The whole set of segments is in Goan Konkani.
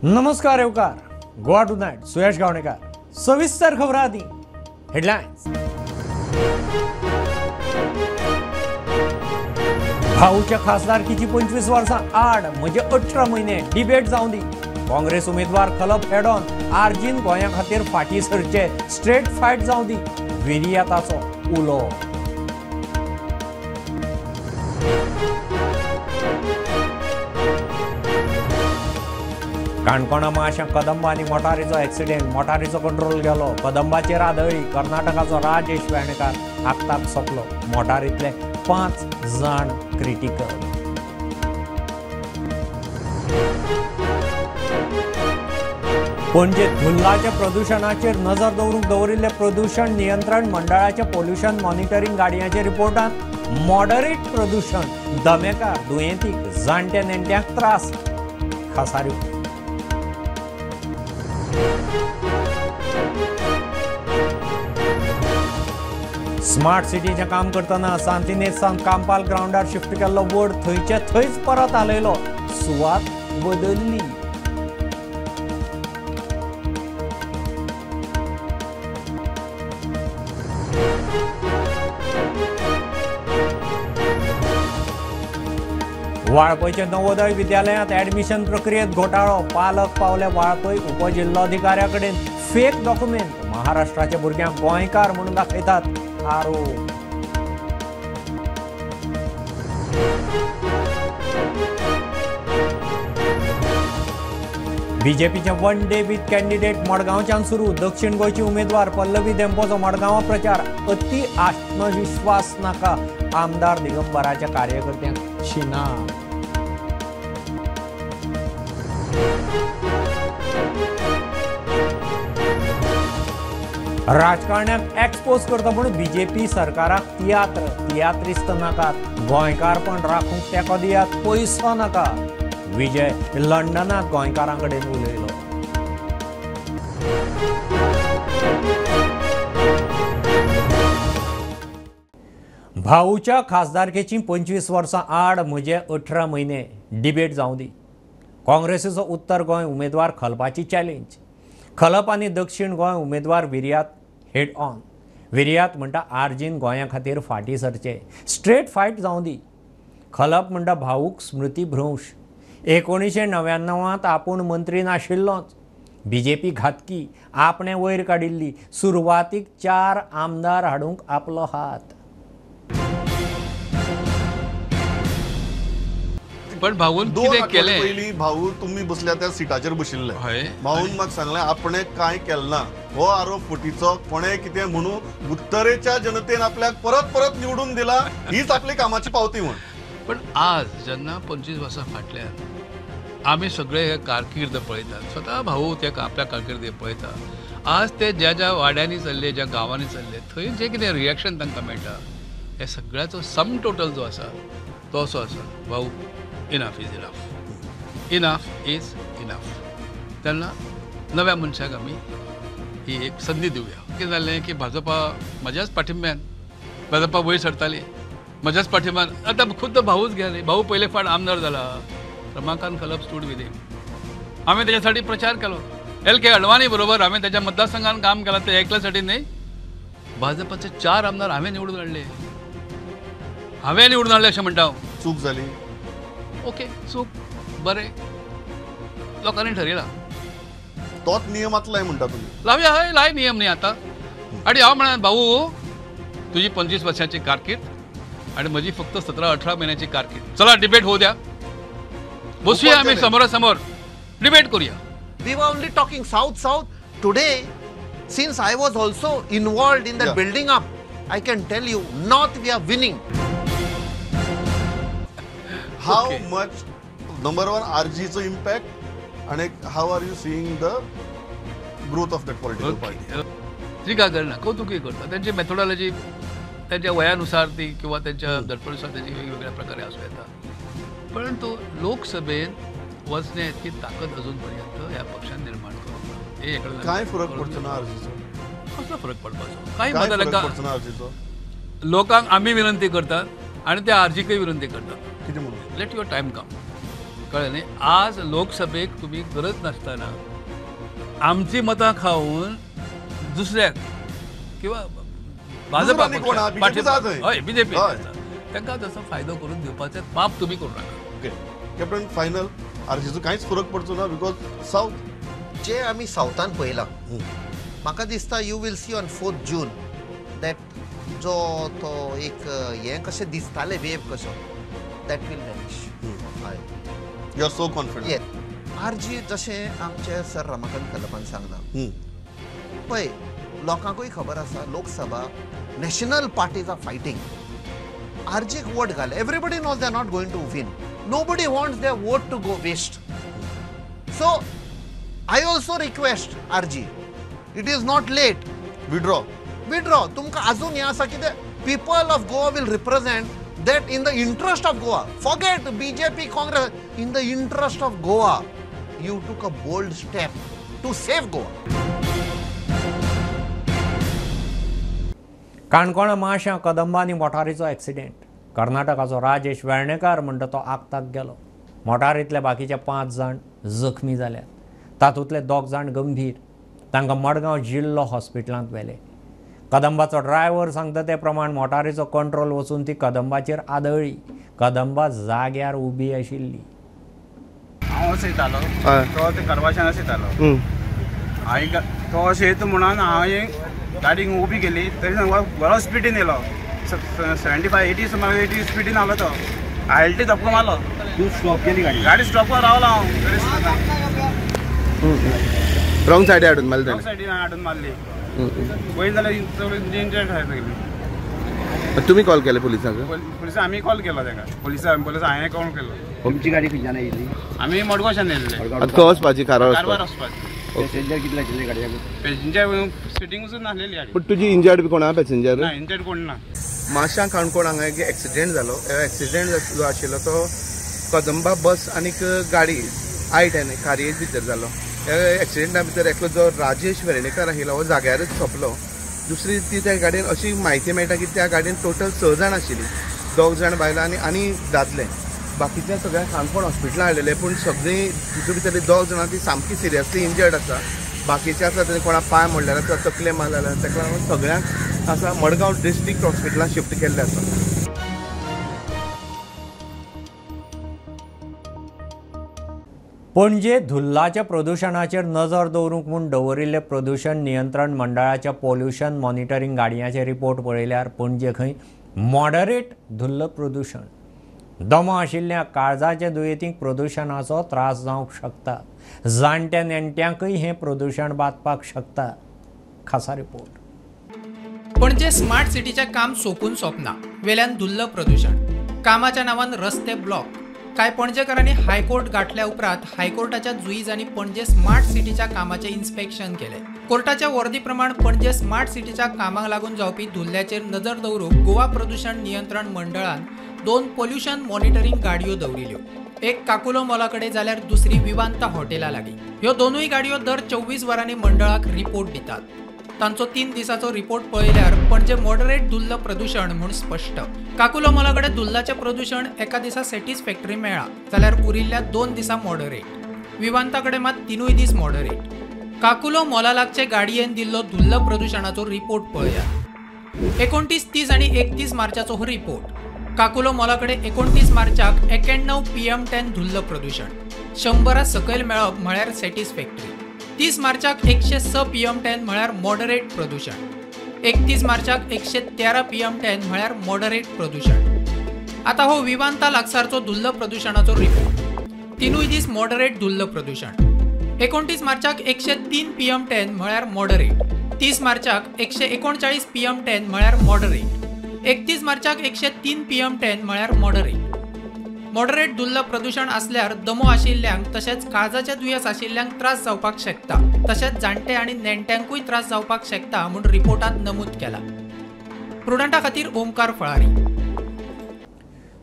नमस्कार येवकार गोवा टुनायट सुयश गावणेकर सविस्तर खबरां आदी हेडलायन्स। भाऊच्या खासदारकीची 25 वर्सां आड म्हणजे 18 महिने डिबेट जावं दी। काँग्रेस उमेदवार खलप हेड ऑन आरजीन गोंया खातीर फाटी सरचे स्ट्रेट फायट जावं दी विरियाताचो उलो। काणकोणा माश्यां कदंबा आनी मोटारीचो एक्सिडेंट, मोटारीचो कंट्रोल गेलो, कदंबाचेर आदळी, कर्नाटकाचो राजेश वेर्णेकार आक्ताक सोंपलो, मोटारींतले 5 जाण क्रिटिकल। पणजे धुल्लाच्या प्रदुशणाचेर नजर दवरूंक दवरिल्ले प्रदुशण नियंत्रण मंडळाच्या पोल्युशन मॉनिटरींग गाडयांच्या रिपोर्टांत मॉडरेट प्रदुशण, दमेकार, दुयेंतीक, जाणट्या नेणट्यांक त्रास, खासाऱ्यो। स्मार्ट सिटीचें काम करतना सांतिनेज सावन कांपाल ग्रावंडार शिफ्ट केल्लो बोर्ड थंयचे थंयच परत हालयलो, सुवात बदल्ली। वाळपयच्या नवोदय विद्यालयांत ऍडमिशन प्रक्रियेत घोटाळो, पालक पावले वाळपय उपजिल्लोधिकाऱ्या कडेन फेक डॉक्युमेंट, महाराष्ट्राच्या भुरग्यांक गोंयकार म्हणून दाखयतात आरोप। बीजेपीचे वन डे विथ कॅन्डिडेट मडगांवच्यान सुरू, दक्षिण गोंयची उमेदवार पल्लवी धेंपोचो मडगांवां प्रचार, अति आत्मविश्वास नाका, आमदार दिगंबराच्या कार्यकर्त्यांक शिना। राजकारण्याक एक्सपोज करता म्हूण बीजेपी सरकाराक तियात्र, तियात्रिस्त नाकात, गोंयकारपण राखूंक तेंको दियात, पयसो नाका, विजय लंडनाक गोंयकारां कडेन उलयलो। भाऊच्या खासदारकेची 25 वर्सां आड म्हणजे 18 महिने डिबेट जावं दी। काँग्रेसीचो उत्तर गोंय उमेदवार खलपाची चॅलेंज, खलप आनी दक्षिण गोंय उमेदवार विरियात हेड ऑन, विरियात म्हणटा आरजीन गोंया खातीर फाटी सरचे, स्ट्रेट फायट जावं दी। खलप म्हणटा भाऊक स्मृती भ्रंश, 1999 आपूण मंत्री नाशिल्लोच, बीजेपी घातकी, आपणे वयर काडिल्ली, सुरवातीक 4 आमदार हाडूंक आपलो हात। पण भाऊन कितें केलें? पयलीं भाऊ तुमी बसल्या त्या सिटाचेर बशिल्ले, भाऊन म्हाका सांगलें आपणे कांय केलें ना, हो आरोप फटीचो, कोणें कितें म्हणून उत्तरेच्या जनतेन आपल्याक परत परत निवडून दिला, हीच आपली कामाची पावती म्हूण। पण आज जेन्ना 25 वर्सां फाटल्यान आमी सगळे हे कारकीर्द पळयतात, स्वता भाऊ ते आपल्या कारकिर्दी पळयता, आज ते ज्या ज्या वाड्यांनी चल्ले, ज्या गांवांनी चल्ले, थंय जें कितें रिएक्शन तांकां मेळटा, हे सगळ्याचो सम टोटल जो आसा तो असो आसा, भाऊ enough is enough, enough is enough. तेन्ना नव्या मनशाक आमी ही एक संदी दिवया। कितें जालें की भाजपा म्हज्याच पाठिंब्यान, भाजपा वयर सरताली म्हज्याच पाठिंब्यान, आतां खुद्द भाऊच घ्या न्ही, भाऊ पयले फावट आमदार जाला, रमाकांत खलप स्टूड विथ हिम, हांवें तेज्यासाठी प्रचार केलो, एल के अडवाणी बरोबर हांवें तेज्या मतदारसंघान काम केलां, ते एकल्यासाठी न्ही, भाजपाचे 4 आमदार हांवें निवडून हाडले, हांवें निवडून हाडले अशें म्हणटा हांव। चूक जाली, ओके, चूक बरें लोकांनी ठरयला, तोच नियमांतलाय म्हणटा तुमी, लावया, हय लाय नियम न्ही आतां। आनी हांव म्हणा भाऊ तुजी 25 वर्सांची कारकीर्द आनी म्हजी फक्त 17-18 म्हयन्याची कारकीर्द, चला डिबेट होऊ द्या, बसूया आमी समोरासमोर डिबेट करूया। We were only talking south south. Today, since I was also involved in the building up, I can tell you, north we are winning. How much, number one, RG चो impact आणि how are you seeing the growth of that political party? टिका करना, कौतुकही करता, त्यांची मेथोडॉलॉजी त्यांच्या वयानुसार ती किंवा त्यांच्या दडपणानुसार त्याची वेगवेगळ्या प्रकारे असू येता, परंतु लोकसभेत वचण्या इतकी ताकद अजूनपर्यंत ह्या पक्षान निर्माण करूंक ना। हे काय फरक पडचो ना आरजीचो? कसलो फरक पडपाचो? काय बदल आरजीचो? लोकांक आमी विनंती करतात आणि त्या आरजीकय विनंती करतात, कितें म्हणून? Let your time come. कळ्ळें न्ही. आज लोकसभेक तुमी गरज नासतना आमची मतां खावन दुसऱ्याक किंवा भाजपा, हय बीजेपी, तांकां तसो फायदो करून दिवपाचें पाप तुमी करूं नाका. ओके कॅप्टन, फायनल आरजीचो कांयच फरक पडचो ना because south जे आमी सावथान पळयलां, म्हाका दिसता you will see on 4 June that जो तो एक हें कशें दिसतालें वेव कसो, that will vanish. हय, you are so confident. Yes, RG जशें आमचे सर रमाकांत खलपान सांगलां पळय, लोकांकूय खबर आसा Lok Sabha national parties are fighting. आरजीक vote घाले, everybody knows they are not going to win, nobody wants their vote to go waste. So I also request RG, it is not late, withdraw withdraw. तुमकां अजून हें आसा कितें, people of Goa will represent that in the interest of Goa. Forget BJP Congress, in the interest of Goa you took a bold step to save Goa. Canacona माश्यां कदंबांनी मोटारीचो एक्सिडेंट. कर्नाटकाचो राजेश वेर्णेकार म्हणटा तो आगताक गेलो. मोटारींतले बाकीचे 5 जाण जखमी जाल्यात, तातूंतले 2 जाण गंभीर. तांकां मडगांव जिल्लो हॉस्पिटलांत व्हेले. कदंबाचो ड्रायव्हर सांगता ते प्रमाण मोटारीचो कंट्रोल वचून ती कदंबाचेर आदळ्ळी. कदंबा जाग्यार उबी आशिल्ली. हांव अशें येतालो, तो ते कारवाशान अशें येतालो, हांवें तो अशें येता म्हणून हांवें गाडी उबी केली, तरी बरो स्पिडीन येयलो, 75-80 सुमार 80 स्पिडीन आलो तो, आयल्टी धपको मारलो. तूं स्टॉप केली गाडी? गाडी स्टॉपार रावलो हांव, तरी सुद्दां रॉंग सायडीन हाडून मारली. रॉंग सायडीन हाडून मारली, पळयत जाल्यार सगळी इंजर्ड आसा सगळी. तुमी कॉल केले पुलिसांक? पुलिसांक आमी कॉल केलो ताका, पुलिसां हांवें कॉल केलो. तुमची गाडी खंयच्यान येयली? आमी मडगांवच्यान येयल्ले. खंय वचपाची? कारवार कारवार वचपाची. पॅसेंजर कितले आशिल्ले गाडयेक? पॅसेंजर सिटींग नासलेली गाडी. पूण तुजी इंजर्ड बी कोण आहा पॅसेंजर? ना, इंजर्ड कोण ना. माश्यां काणकोण हांगा एक एक्सिडेंट जालो. एक्सिडेंट जो आशिल्लो तो कदंबा बस आनीक गाडी I-10 खारयेच भितर जालो. ह्या एक्सिडेंटा भितर एकलो जो राजेश वेर्णेकर आशिल्लो हो जाग्यारच सोंपलो. दुसरी ती त्या गाडयेन अशी म्हायती मेळटा की त्या गाडयेन टोटल 6 जाण आशिल्ली, 2 जाण बायलां आनी आनी दादले. बाकीच्या सगळ्यांक काणकोण हॉस्पिटलान हाडलेले, पूण सगळीं तितून भितरली 2 जाणां ती सामकी सिरियसली इंजर्ड आसा. बाकीचे आसा तेणे कोणा पांय मोडलेले आसा, तकले मारलेले आसा, ताका लागून सगळ्यांक आसा मडगांव डिस्ट्रिक्ट हॉस्पिटलान शिफ्ट केल्ले आसा. पणजे धुल्लाच्या प्रदुशणाचेर नजर दवरूंक म्हूण दवरिल्ले प्रदुशण नियंत्रण मंडळाच्या पोल्युशन मॉनिटरींग गाडयांचे रिपोर्ट पळयल्यार पणजे खंय मॉडरेट धुल्ल प्रदुशण. दमो आशिल्ल्या काळजाच्या दुयेंतींक प्रदुशणाचो त्रास जावंक शकता. जाणट्या नेणट्यांकय हें प्रदुशण बादपाक शकता. खासा रिपोर्ट. पणजे स्मार्ट सिटीचें काम सोंपून सोंपना, वेल्यान धुल्ल प्रदुशण, कामाच्या नांवान रस्ते ब्लॉक. कांय पणजेकारांनी हायकोर्ट गांठल्या उपरांत हायकोर्टाच्या जुईजांनी पणजे स्मार्ट सिटीच्या कामाचें इन्स्पेक्शन केलें. कोर्टाच्या वर्दी प्रमाण पणजे स्मार्ट सिटीच्या कामाक लागून जावपी धुल्ल्याचेर नजर दवरूंक गोवा प्रदुशण नियंत्रण मंडळान 2 पोल्युशन मॉनिटरींग गाडयो दवरिल्यो. एक काकुलो मॉला कडेन जाल्यार दुसरी विवांता हॉटेला लागीं. ह्यो दोनूय गाडयो दर 24 वरांनी मंडळाक रिपोर्ट दितात. तांचो 3 दिसाचो रिपोर्ट पळयल्यार पणजे मॉडरेट धुल्ल प्रदुशण म्हूण स्पश्ट. काकुलो मॉला कडेन धुल्लाचें प्रदुशण एका दिसा सॅटिस्फॅक्टरी मेळ्ळां जाल्यार उरिल्ल्या 2 दिसा मॉडरेट. विवांता कडेन मात 3 दीस मॉडरेट. काकुलो मॉला लागचे गाडयेन दिल्लो धुल्ल प्रदुशणाचो रिपोर्ट पळयात. 29, 30 आनी 31 मार्चाचो हो रिपोर्ट. काकुलो मॉला कडेन 29 मार्चाक 91 PM10 धुल्ल प्रदुशण, 100 सकयल मेळप म्हळ्यार सॅटिस्फॅक्टरी. 30 मार्चाक 106 PM10 म्हळ्यार मॉडरेट प्रदुशण. 31 मार्चाक 113 PM10 म्हळ्यार मॉडरेट प्रदुशण. आतां हो विवांता लागसारचो धुल्ल प्रदुशणाचो रिपोर्ट. 3 दीस मॉडरेट धुल्ल प्रदुशण. 29 मार्चाक 103 PM10 म्हळ्यार मॉडरेट. 30 मार्चाक 139 PM10 म्हळ्यार मॉडरेट. 31 मार्चाक 103 PM10 म्हळ्यार मॉडरेट. मॉडरेट धुल्ल प्रदुशण आसल्यार दमो आशिल्ल्यांक तशेंच काळजाचे दुयेंस आशिल्ल्यांक त्रास जावपाक शकता, तशेंच जाणटे आनी नेणट्यांकूय त्रास जावपाक शकता म्हूण रिपोर्टांत नमूद केला. प्रुडंटा खातीर ओमकार फळारी.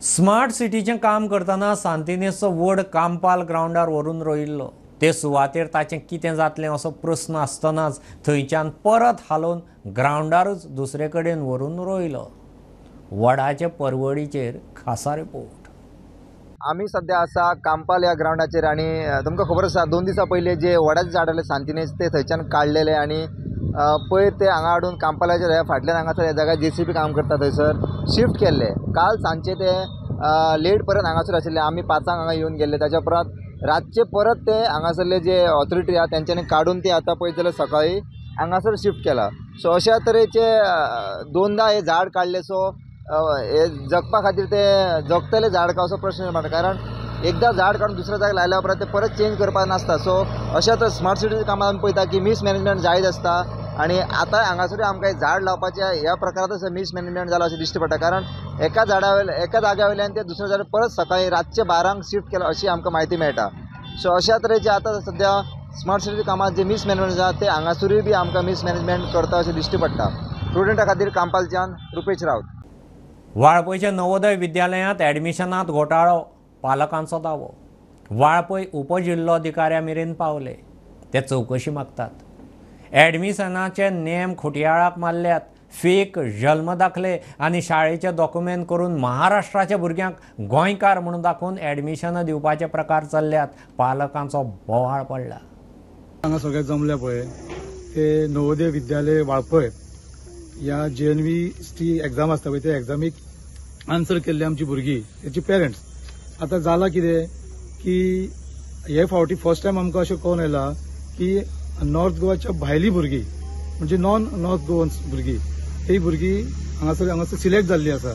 स्मार्ट सिटीचें काम करतना सांतिनेजचो वड कांपाल ग्रावंडार व्हरून रोयिल्लो. ते सुवातेर ताचें कितें जातलें असो प्रस्न आसतनाच थंयच्यान परत हालोवन ग्रावंडारूच दुसरे कडेन व्हरून रोयलो. वडाचे परवडीचेर खासा रिपोर्ट. आमी सद्या आसा कांपाल ह्या ग्रावंडाचेर आनी तुमकां खबर आसा 2 दिसां पयलीं जे वडाचें झाड आसलें सांतिनेज ते थंयच्यान काडलेले आनी पयर ते हांगा हाडून कांपालाचेर ह्या फाटल्यान हांगासर ह्या जाग्यार जेसीबी काम करता थंयसर शिफ्ट केल्ले. काल सांजचे ते लेट पर्यंत हांगासर आशिल्ले. आमी 5 हांगा येवन गेल्ले. ताच्या उपरांत रातचे परत ते हांगासरले जे ऑथॉरिटी आहा तेंच्यांनी काडून ते आतां पळयत जाल्यार सकाळी हांगासर शिफ्ट केला. सो अशा तरेचे 2दा हे झाड काडले. सो हे जगपा खातीर ते जगतले झाड का असो प्रश्न निर्माण, कारण एकदां झाड काडून दुसऱ्या जाग्यार लायल्या उपरांत ते परत चेंज करपाक नासता. सो अशा तर स्मार्ट सिटीच्या कामां आमी पळयता की मिसमॅनेजमेंट जायत आसता आनी आतां हांगासरूय आमकां झाड लावपाचें ह्या प्रकारांत मिसमॅनेजमेंट जाला अशें दिश्टी पडटा, कारण एका झाडा वयल्या एका जाग्या वयल्यान ते दुसऱ्या जाग्यार परत सकाळी रातचे 12 शिफ्ट केला अशी आमकां म्हायती मेळटा. सो अशा तरेचे आतां सद्या स्मार्ट सिटी कामांत जे मिसमॅनेजमेंट जाता ते हांगासरूय बी आमकां मिसमॅनेजमेंट करता अशें दिश्टी पडटा. प्रुडंटा खातीर कांपालच्यान रुपेश रावत. वाळपयच्या नवोदय विद्यालयांत ॲडमिशनात घोटाळो, पालकांचो दावो. वाळपय उपजिल्लोधिकाऱ्या मेरेन पावले, ते चवकशी मागतात. ॲडमिशनाचे नेम खुटयाळाक मारल्यात. फेक जल्म दाखले आनी शाळेचे डॉक्युमेंट करून महाराष्ट्राच्या भुरग्यांक गोंयकार म्हणून दाखोवन ॲडमिशनां दिवपाचे प्रकार चल्ल्यात. पालकांचो बोवाळ पडला. हांगा सगळे जमले पळय ते नवोदय विद्यालय वाळपय ह्या JNVT exam आसता पळय त्या एग्जामीक आन्सर केल्ली आमची भुरगीं तेची पेरंट्स. आतां जालां कितें की हे फावटी फर्स्ट टायम आमकां अशें कळून आयलां की नॉर्थ गोवाच्या भायली भुरगीं म्हणजे नॉन नॉर्थ गोवन्स भुरगीं ही भुरगीं हांगासर सिलेक्ट जाल्ली आसा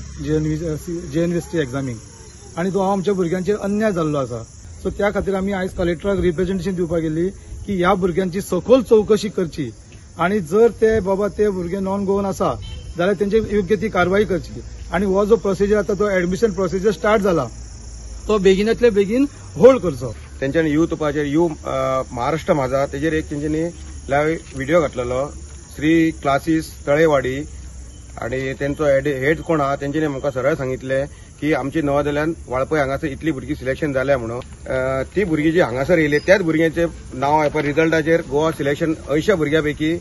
JNVT एग्जामीक आनी तो आमच्या भुरग्यांचेर अन्याय जाल्लो आसा. सो त्या खातीर आमी आयज कलेक्टराक रिप्रेझेंटेशन दिवपाक गेल्ली की ह्या भुरग्यांची सखोल चवकशी करची आनी जर ते बाबा ते भुरगे नॉन गोवन आसा जाल्यार तेंचेर योग्य ती कारवाई करची आनी हो जो प्रोसिजर आतां तो एडमिशन प्रोसिजर स्टार्ट जाला तो बेगिनातले बेगीन होल्ड करचो. तेंच्यांनी युट्यूबाचेर महाराष्ट्र माझा तेजेर एक तेंच्यांनी लायव्ह व्हिडिओ घातलेलो श्री क्लासीस तळेवाडी आनी तेंचो हेड कोण आहा तेंच्यांनी आमकां सरळ सांगितलें की आमची नवोदयान वाळपय हांगासर इतली भुरगीं सिलेक्शन जाल्या म्हणून. ती भुरगीं जी हांगासर येयली त्याच भुरग्यांचे नांव पळय रिजल्टाचेर गोवा सिलेक्शन 80 भुरग्यां पैकी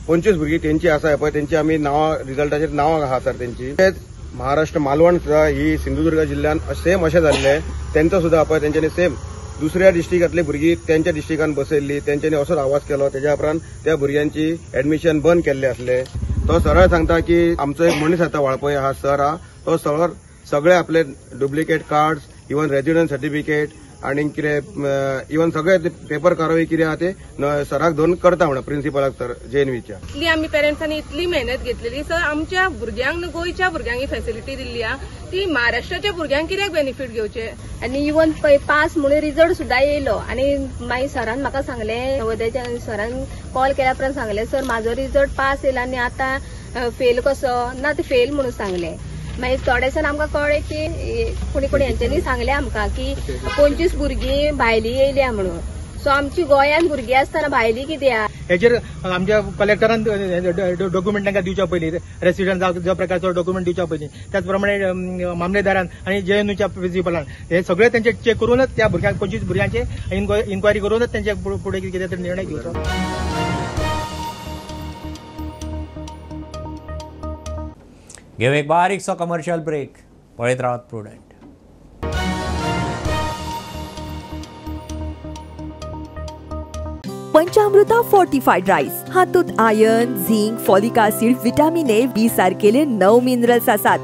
25 भुरगीं तेंची आसा पळय तेंची आमी नांवां रिजल्टाचेर नांवां आहा सर तेंची. तेच महाराष्ट्र मालवण सुद्दां ही सिंधुदुर्ग जिल्ल्यान सेम अशें जाल्लें तेंचो सुद्दां पळय तेंच्यांनी सेम दुसऱ्या डिस्ट्रिक्टांतली भुरगीं तेंच्या डिस्ट्रिक्टान बसयल्ली तेंच्यांनी असोच आवाज केलो. तेज्या उपरांत त्या भुरग्यांची एडमिशन बंद केल्लें आसलें. तो सरळ सांगता की आमचो एक मनीस आतां वाळपय आहा सर आहा तो सरळ सगळे आपले duplicate cards even resident certificate आनी कितें इवन सगळे पेपर कारवाई कितें आहा ते सराक धरून करता म्हणून प्रिन्सिपलाक सर JNVच्या. इतली आमी पेरंट्सांनी इतली मेहनत घेतलेली सर आमच्या भुरग्यांक गोंयच्या भुरग्यांक ही फॅसिलिटी दिल्ली आहा ती महाराष्ट्राच्या भुरग्यांक कित्याक बेनिफीट घेवचे. आनी इवन पळय पास म्हणून रिजल्ट सुद्दां येयलो आनी मागीर सरान म्हाका सांगलें नवोदयाच्या सरान कॉल केल्या उपरांत सांगलें सर म्हाजो रिजल्ट पास येयला आनी आतां फेल कसो ना ते फेल म्हणून सांगलें. मागीर थोडे आमकां कळ्ळें की कोणी कोणी हेंच्यांनी सांगलें आमकां की 25 भुरगीं भायली येयल्या म्हणून. सो आमची गोंयांत भुरगीं आसतना भायली कित्याक हेचेर आमच्या कलेक्टरान डॉक्युमेंट तांकां दिवच्या पयलीं रेसिडंट ज्या प्रकारचो डॉक्युमेंट दिवच्या पयलीं त्याच प्रमाणे मामलेदारान आनी JNUच्या प्रिन्सिपलान हे सगळे तेंचे चेक करूनच त्या भुरग्यांक 25 भुरग्यांचे इन्क्वायरी करूनच तेंचे फुडें कितें तरी निर्णय घेवचो. घेऊ एक बारीकसो कमर्शियल ब्रेक. पळयत रावात प्रुडंट. पंचामृता फोर्टिफाईड राईस हातूंत iron, zinc, folic acid, vitamin A, B सारकेले 9 मिनरल्स आसात.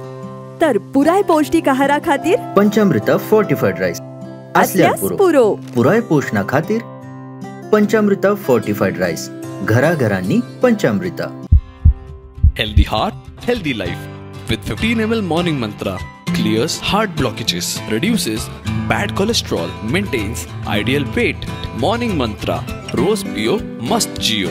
तर पुराय पौष्टिक आहारा खातीर पंचामृता फोर्टिफाईड राईस आसल्यार पुरो. पुराय पोषणा खातीर पंचामृता फोर्टिफाईड राईस घराघरांनी Panchamrita. Healthy heart, healthy life with 15 ml Morning Mantra clears heart blockages, reduces bad cholesterol, maintains ideal weight. Morning Mantra, रोज पियो मस्त जियो.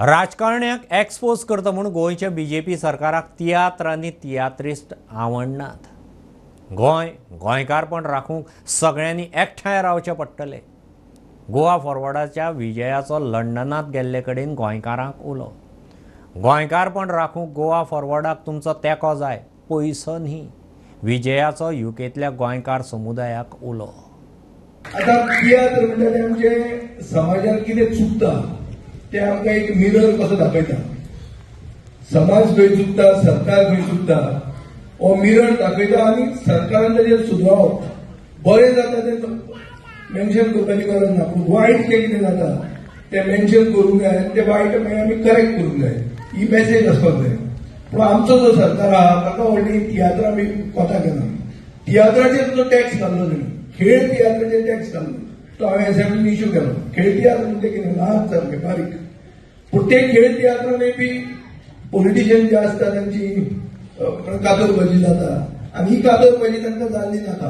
राजकारण्याक एक्सपोज करता म्हूण गोंयच्या बीजेपी सरकाराक तियात्र आनी तियात्रिस्ट आवडनात. गोंय गोंयकारपण राखूंक सगळ्यांनी एकठांय रावचें पडटलें. गोवा फॉरवर्डाच्या विजयाचो लंडनांत गेल्ले कडेन गोंयकारांक उलो. गोंयकारपण राखूंक गोवा फॉरवर्डाक तुमचो तेंको जाय, पयसो न्ही. विजयाचो युकेंतल्या गोंयकार समुदायाक उलो. आतां तियात्र म्हणटा ते आमचे समाजान कितें चुकता ते आमकां एक मिरर कसो दाखयता. समाज खंय चुकता, सरकार खंय चुकता हो मिरर दाखयता आनी सरकारान ताजेर सुदरावप. बरें जाता तें मेन्शन करपाची गरज ना, पूण वायट जें कितें जाता तें मेन्शन करूंक जाय आनी तें वायट मागीर आमी करेक्ट करूंक जाय, ही मॅसेज आसपाक जाय. पूण आमचो जो सरकार आहा ताका व्हडली तियात्रां आमी कोता केला. तियात्राचेर जो टॅक्स घाल्लो तेणी, खेळ तियात्राचेर टॅक्स घाल्लो, तो हांवें असेंब्लीन इश्यू केलो. खेळ तियात्र म्हणजे कितें, ल्हान सारकें बारीक, पूण ते खेळ तियात्रांनी बी पॉलिटिशियन जे आसता तांची कातरबाजी जाता आनी ही कातरबाजी तांकां जाल्ली नाका.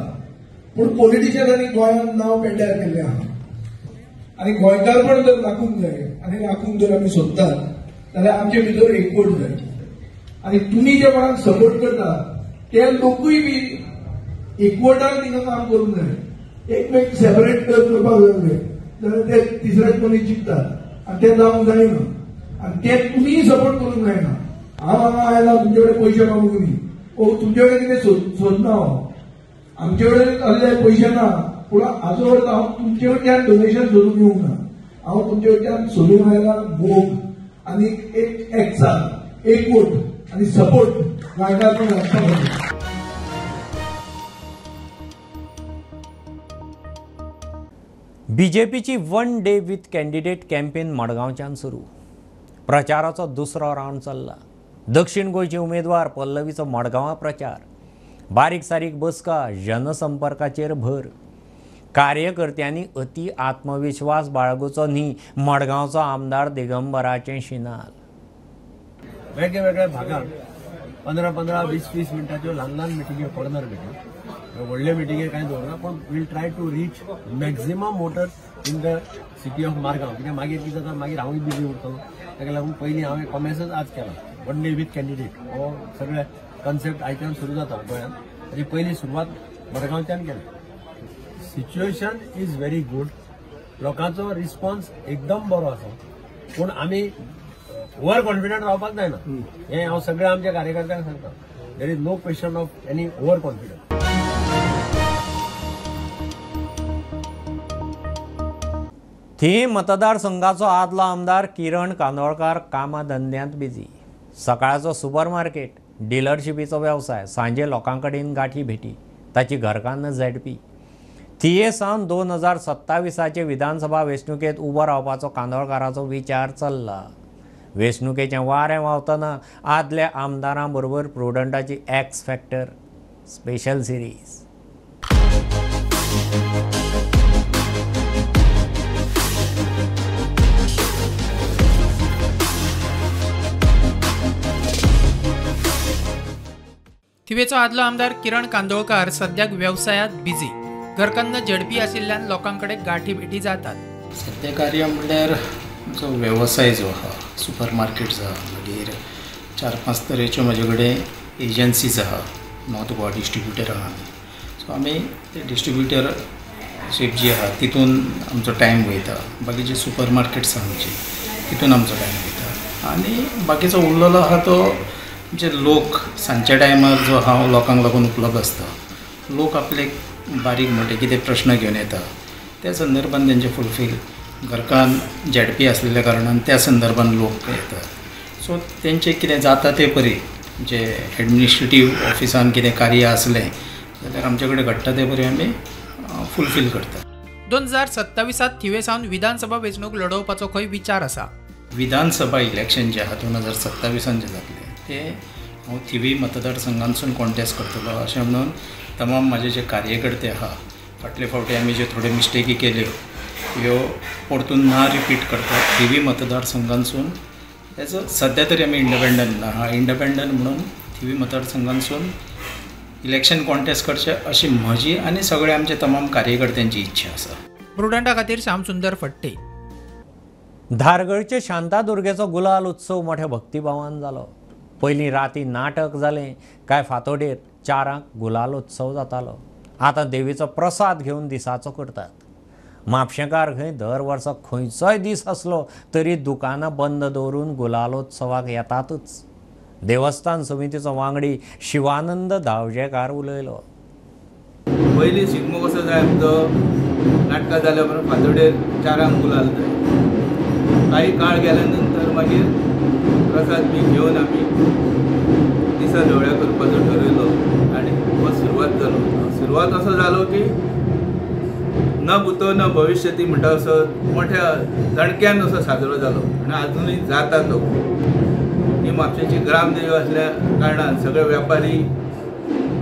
पूण पॉलिटिशियनांनी गोंयांत नांव पेड्ड्यार केल्लें आहा आनी गोंयकारपण जर राखूंक जाय आनी राखूंक जर आमी सोदतात जाल्यार आमचे भितर एकवट जाय आनी तुमी जे कोणाक सपोर्ट करता ते लोकूय बी एकवटान तिंगा काम करूंक जाय. एकमेक सेपरेट करपाक जाय जाल्यार ते तिसऱ्याच मनीस जिखतात आनी ते जावंक जायना आनी ते तुमीय सपोर्ट करूंक जायना. हांव हांगा आयला तुमचे कडेन पयशे मागूंक न्ही, ओ तुमचे कडेन कितें सोदना हांव, आमचे कडेन असले पयशे ना, पूण हाचो अर्थ हांव तुमचे कडच्यान डोनेशन सोदूंक येवंक ना. हांव तुमचे कडच्यान सोदूंक आयला मोग आनी एक एकचार, एकवट आनी सपोर्ट गोंयकारपण राखपाक जाय. बीजेपीची one day with candidate campaign मडगांवच्यान सुरू. प्रचाराचो दुसरो रावंड चल्ला. दक्षिण गोंयचे उमेदवार पल्लवीचो मडगांवां प्रचार, बारीक सारीक बसका, जनसंपर्काचेर भर. कार्यकर्त्यांनी अति आत्मविश्वास बाळगुचो न्ही, मडगांवचो आमदार दिगंबराचें शिनाल. वेगवेगळ्या भागांत 15-15, 20-20 मिनटाच्यो ल्हान ल्हान मिटिंग्यो, कॉर्नर मिटींग, व्हडल्यो मिटिंगे कांय दवरना, पूण we'll try to reach maximum voters in the city of Margao. कित्याक मागीर कितें जाता, मागीर हांवूय बिजी उरतलो. ताका लागून पयलीं हांवें कॉमेसच आज केला, वन डे वीथ कॅन्डिडेट हो सगळे कन्सेप्ट आयच्यान सुरू जाता गोंयांत. ताची पयली सुरवात मडगांवच्यान केली. सिच्युएशन is very good, लोकांचो रिस्पॉन्स एकदम बरो आसा, पूण आमी ओवर कॉन्फिडंट रावपाक जायना. हें हांव सगळ्या आमच्या कार्यकर्त्यांक सांगता, there is no question of any over confidence. थी मतदारसंघाचो आदलो आमदार किरण कांदोळकार कामा धंद्यांत बिजी. सकाळचो सुपर मार्केट, डिलरशिपीचो वेवसाय, सांजे लोकां कडेन गांठी भेटी, ताची घरकान्न झेडपी. थिये सावन 2027 विधानसभा वेंचणुकेंत उबो रावपाचो कांदोळकाराचो विचार चल्ला. वेंचणुकेचें वारें व्हांवतना आदल्या आमदारां बरोबर प्रुडंटाची एक्स फॅक्टर स्पेशल सिरीज. थिवेचो आदलो आमदार किरण कांदोळकार सद्याक वेवसायांत बिजी. घरकान्न झेडपी आशिल्ल्यान लोकां कडेन गांठी भेटी जातात. सद्या कार्य म्हणल्यार आमचो वेवसाय जो आहा, सुपर मार्केट्स आहा, मागीर 4-5 तरेच्यो म्हजे कडेन एजन्सीज आहा, नॉर्थ गोवा डिस्ट्रिब्युटर आहा आमी. सो आमी ते डिस्ट्रिब्युटरशीप जी आहा तितून आमचो टायम वयता, बाकीचे सुपर मार्केट्स आहा आमची तितून आमचो टायम वयता आनी बाकीचो उरलेलो आहा तो म्हणजे लोक सांजच्या टायमार जो हांव लोकांक लागून उपलब्ध आसता, लोक आपले बारीक मोटे कितें प्रश्न घेवन येता त्या संदर्भान तेंचे फुलफील, घरकान झेडपी आसलेल्या कारणान त्या संदर्भान लोक येतात. सो तेंचें कितें जाता ते परी जे एडमिनिस्ट्रेटीव ऑफिसान कितें कार्य आसलें जाल्यार आमचे कडेन घडटा ते परी आमी फुलफील करता. 2027 थिवे सावन विधानसभा वेंचणूक लढोवपाचो खंय विचार आसा. विधानसभा इलेक्शन जें आहा 2027 जें जातलें तें हांव थिवी मतदारसंघांतसून कॉन्टेस्ट करतलो अशें म्हणून तमाम म्हाजे जे कार्यकर्ते आहा, फाटले फावटी आमी ज्यो थोड्यो मिस्टेकी केल्यो ह्यो परतून ना रिपीट करता. थिवी मतदारसंघांतसून एज अ सद्या तरी आमी इंडिपेंडंट आहा, इंडिपेंडंट म्हणून थिवी मतदारसंघांतसून इलेक्शन कॉन्टेस्ट करचें अशी म्हजी आनी सगळ्या आमच्या तमाम कार्यकर्त्यांची इच्छा आसा. प्रुडंटा खातीर श्यामसुंदर फट्टे. धारगळचे शांतादुर्गेचो गुलाल उत्सव मोठ्या भक्तिभावान जालो. पयलीं राती नाटक जालें काय फांतोडेर 4 गुलालोत्सव जातालो. आतां देवीचो प्रसाद घेवन दिसाचो करतात. म्हापशेंकार खंय दर वर्सा खंयचोय दीस आसलो तरी दुकानां बंद दवरून गुलालोत्सवाक येतातच. देवस्थान समितीचो वांगडी शिवानंद धावजेकार उलयलो. पयलीं शिगमो कसो जाय आमचो, नाटकां जाल्या उपरांत फांतोडेर 4 गुलाल जाय. काही काळ गेल्या नंतर मागीर प्रसाद बी घेवन आमी दिसा धवळ्या करपाचो ठरयलो आनी हो सुरवात जालो. सुरवात असो जालो की न भूतो न भविष्यती म्हणटा असो मोठ्या दणक्यान असो साजरो जालो आनी आजुनूय जाता तो. ही म्हापशेची ग्रामदेवी असल्या कारणान सगळे व्यापारी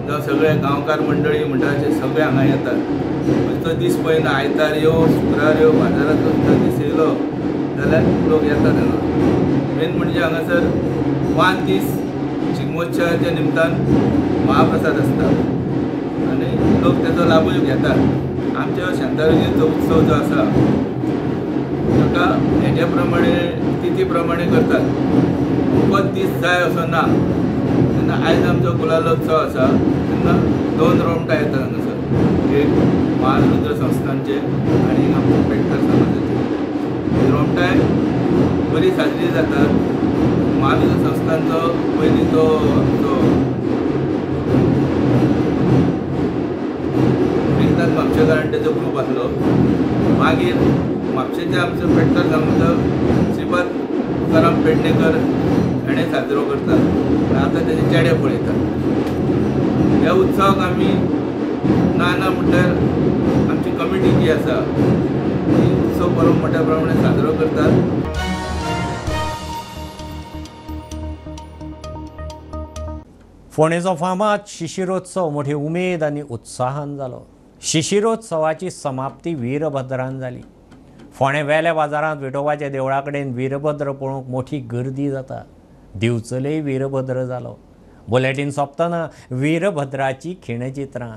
जावं सगळे गांवकार मंडळी म्हणटा अशे सगळे हांगा येतात. तो दीस पळयना, आयतार यो शुक्रार यो, बाजाराचो सुद्दां दीस येयलो जाल्यार लोक येतात हांगा. मेन म्हणजे हांगासर 5 दीस शिगमोत्सवाच्या निमतान महाप्रसाद आसता आनी लोक तेचो लाभूय घेतात. आमच्या शांतादुर्गेचो उत्सव जो आसा ताका हेज्या प्रमाणे तिथी प्रमाणे करतात. अमकोच दीस जाय असो ना. तेन्ना आयज आमचो गुलालोत्सव आसा तेन्ना 2 रोमटां येतात हांगासर, एक महारुद्र संस्थांचे आनी एक आमच्या पेटकर समाजाचे. रोमटांय बरी साजरी जातात. महारुद्र संस्थांचो पयलीं तो आमचो एकनाथ म्हापशेकार आनी तेचो ग्रूप आसलो. मागीर म्हापशेचे आमचो पेटकर समाजाचो श्रीपाद तुकाराम पेडणेकर हेणें साजरो करतात. आतां तेजे चेडे पळयतात. ह्या उत्सवाक आमी ना ना म्हणल्यार आमची कमिटी जी आसा ती उत्सव बरो मोठ्या प्रमाणे साजरो करतात. फोंडेचो फामाद शिशिरोत्सव मोठी उमेद आनी उत्साहान जालो. शिशिरोत्सवाची समाप्ती वीरभद्रान जाली. फोंडें वेल्या बाजारांत विठोबाच्या देवळा कडेन वीरभद्र पळोवंक मोठी गर्दी जाता. दिवचलेय वीरभद्र जालो. बुलेटीन सोंपतना वीरभद्राची खिणचित्रां.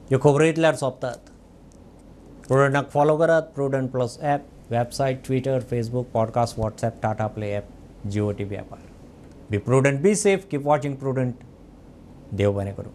ह्यो खबरो इतल्यार सोंपतात. प्रुडंटाक फॉलो करात. Prudent plus app, website, Twitter, Facebook, podcast, WhatsApp, Tata Play app, Jio TV ॲपार. Be prudent, be safe, keep watching Prudent. देव बरें करूं.